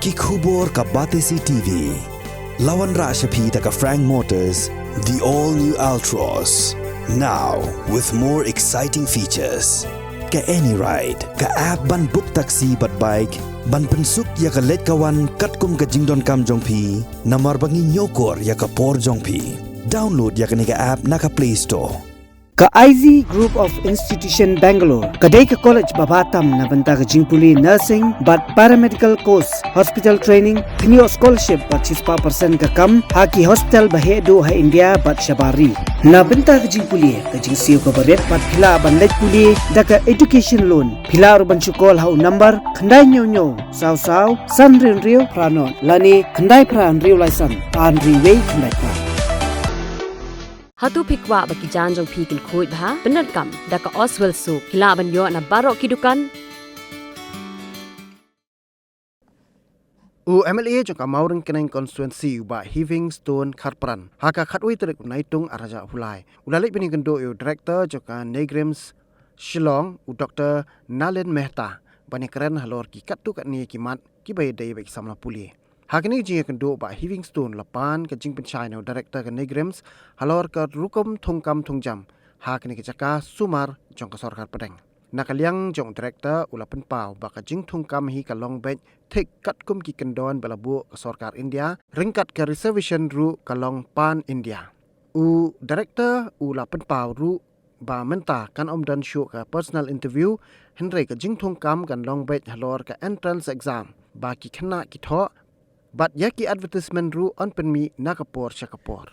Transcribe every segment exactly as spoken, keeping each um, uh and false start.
Ki khubor ka Batesi T V. La wanrah sha phi da ka Frank Motors, the all new Altroz. Now with more exciting features. Ka AnyRide, ka app ban book taxi bad bike, ban pynsuk ïa ka leit ka wan katkum ka jingdonkam jong phi, namar ba ngi ñiewkor ïa ka por jong phi. Download ïa kane ka app na ka Play Store. Ka I Z Group of Institution Bangalore ka dei ka college ba bha tam na bynta ka jingpule nursing bad paramedical course, hospital training, kynnoh scholarship bad shispah percent ka kam ha ki hospital ba heh duh ha India bad shabar ri. Na bynta ka jingpule, ka jingsiew kaba rit bad phi lah ban leit pule da ka education loan. Phi lah ruh ban shu call ha u number khyndai hynñiew hynñiew saw saw san hynriew hynriew phra nod lane khyndai phra hynriew lai san ar hynriew wei khyndai phra. Hato phi kwah ba ki jaiñ jong phi kin khuid bha? Pyndonkam da ka Oswell Soap. Phi lah ban ïoh na baroh ki dukan. U M L A jong ka Mawryngkneng constituency, u Bah Heavingstone Kharpran, ha ka khatwei tarik u Naitung ar hajar arphew lai, u la leit ban ïakynduh ïa u director jong ka NEIGRIHMS Shillong, u Doctor Nalin Mehta, ban ïakren halor ki katto katne ki mat kiba ïadei bad ki samla pule. Ha kane ka jingïakynduh, Bah Heavingstone u la pan ka jingpynshai na u director ka NEIGRIHMS halor ka rukom thungkam thungjam ha kane ka jaka sumar jong ka sorkar pdeng. Na ka liang jong u director, u la pynpaw ba ka jingthungkam hi ka long beit thik katkum ki kyndon ba la buh ka sorkar India, ryngkat ka reservation ruh ka long pan India. U director u la pynpaw ruh ba mynta kan ym don shuh ka personal interview, hynrei ka jingthungkam kan long beit halor ka entrance exam ba ki khynnah ki thoh, bad ïa ki advertisement ruh yn pynmih na ka por sha ka por.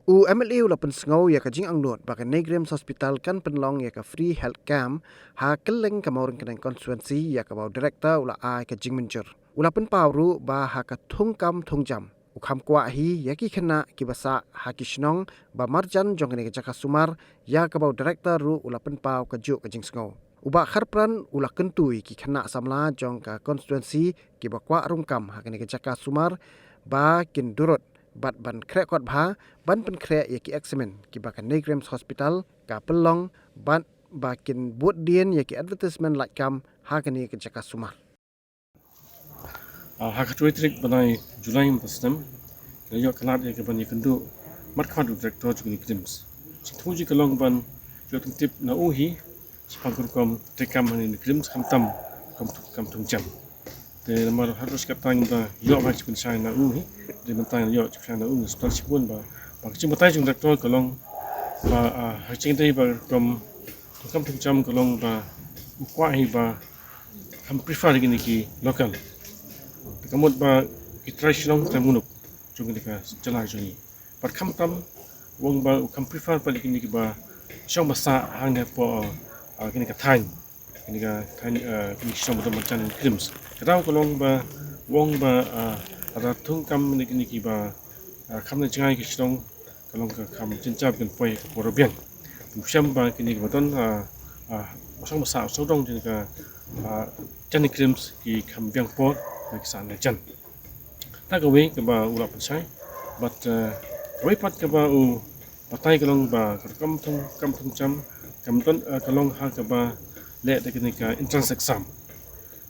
U M L A u la pynsngew ïa ka jingangnud ba ka NEIGRIHMS Hospital kan pynlong ïa ka free health camp ha kylleng ka Mawryngkneng constituency, ïa kaba u director u la ai ka jingmynjur. U la pynpaw ruh ba ha ka thungkam thungjam, u kham kwah hi ïa ki khynnah kiba sah ha ki shnong ba marjan jong kane ka jaka sumar, ïa kaba u director ruh u la pynpaw kajuh ka jingsngew. U Bah Kharpran u la kyntu ïa ki khynnah samla jong ka constituency kiba kwah rung kam ha kane ka jaka sumar ba kin durut bad ban khreh kot bha ban pynkhreh ïa ki eksamin kiba ka NEIGRIHMS Hospital ka pynlong, bad ba kin bud dien ïa ki advertisement lait kam ha kane ka jaka sumar. Ah, ha ka khatwei tarik bnai July mynta snem, ka la ïoh kynad ïa ka ban ïakynduh markhmat u director jong ka NEIGRIHMS. Jingthmu jong ka long ban ïoh tyngtip na u hi shaphang ka rukom treikam ha NEIGRIHMS, khamtam rukom thung-, kam thungjam. Te namar haduh shi katta ngim da ïoh ban jingpynshai na u hi, te mynta ngin ïoh jingpynshai na u, ngi sngewbha shibun ba, ba ka jingbatai jong u director ka long ba, ah, ha ka jingdei ba rukom thungkam thungjam ka long ba u kwah hi ba kham prefer ïa kine ki local. Te ka mut ba ki trai shnong trai muluk jong kane ka jylla jong ngi. Bad khamtam u ong ba u kham prefer pat ïa kine kiba shong ba sah hangne hapoh, ah, kine ka thaiñ, kine ka thaiñ, ah, kine ki shnong ba don marjan NEIGRIHMS. Ka daw ka long ba u ong ba, ah, lada thungkam ïa kine kiba, ah, kham na jngai ki shnong, ka long ka kham jynjar ba kin poi ha ka por ba biang. Te u shem ba kine kiba don, ah, ah, ba shong ba sah sawdong jong ka, ah, jan NEIGRIHMS ki kham biang por ba ki sah na jan. Ta kawei kaba u la pynshai, bad, eh, kawei pat kaba u batai ka long ba ka rukom thungkam thungjam kam don, eh, ka long ha kaba leh da kane ka entrance exam.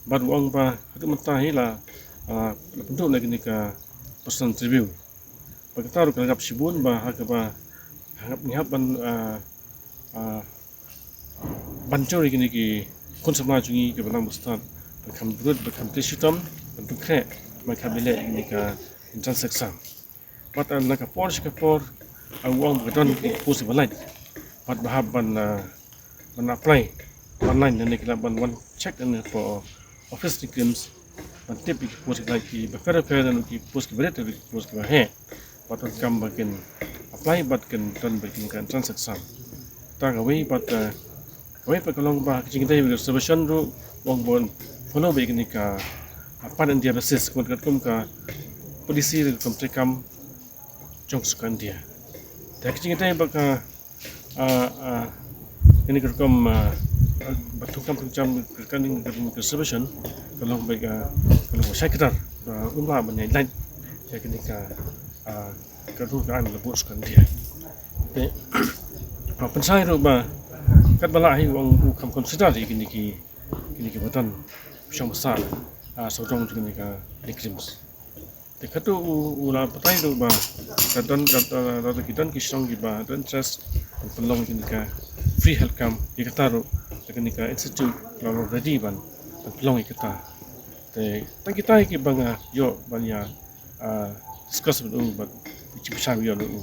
Bad u ong ba haduh mynta hi la, ah, la pynduh na kane ka personal interview. Bad kata ruh ka la ïarap shibun ba ha kaba ngi hap ban, ah, ah, ban jur ïa kine ki khun samla jong ngi kiba nang ba stad ba kham brut, ba kham trei shitom, ban pynkhreh, ba kham leh ïa kine ka entrance exam. Bad, ah, na ka por sha ka por, ah, u ong ba ka don ki post ba lait. Bad ba hap ban, ah, ban apply online, lane ki lah ban wan check lane hapoh office NEIGRIHMS ban tip ïa ki post ki lait, kiba pher pher lane ki post kiba rit, ki post kiba heh. Bad donkam ba kin apply bad kin don ba kin ka entrance exam. Ta kawei bad, eh, kawei pat ka long ba ka jingdei ba ka reservation ruh u ong ba un follow ba ïa kane ka, ah, pan India basis, kumta katkum ka policy ruh kum treikam jong ka sorkar India. Te ka jingdei ba ka, ah, ah, kane ka rukom, ah, ah, ba thungkam thungjam ka kane ka reservation ka long ba ka, ka long ba shai kdar ba un lah ban ïaid lait ïa kane ka, ah, ka dur ka aiñ la buh sorkar India. Te, ah, pynshai ruh ba katba lah hi u ong u kham consider ïa kine ki, kine kiba don shong ba sah ah, sawdong jong kane ka NEIGRIHMS. Te kato u, u la batai ruh ba ka don, ka, ka, ka, ki don ki shnong kiba don interest ban pynlong kane ka free health camp, ïa kata ruh kane ka institute ka la long ready ban, ban pynlong ïa kata. Te tang kita hi kiba nga ïoh ban ïa, ah, discuss bad u, bad pynshai ïa u.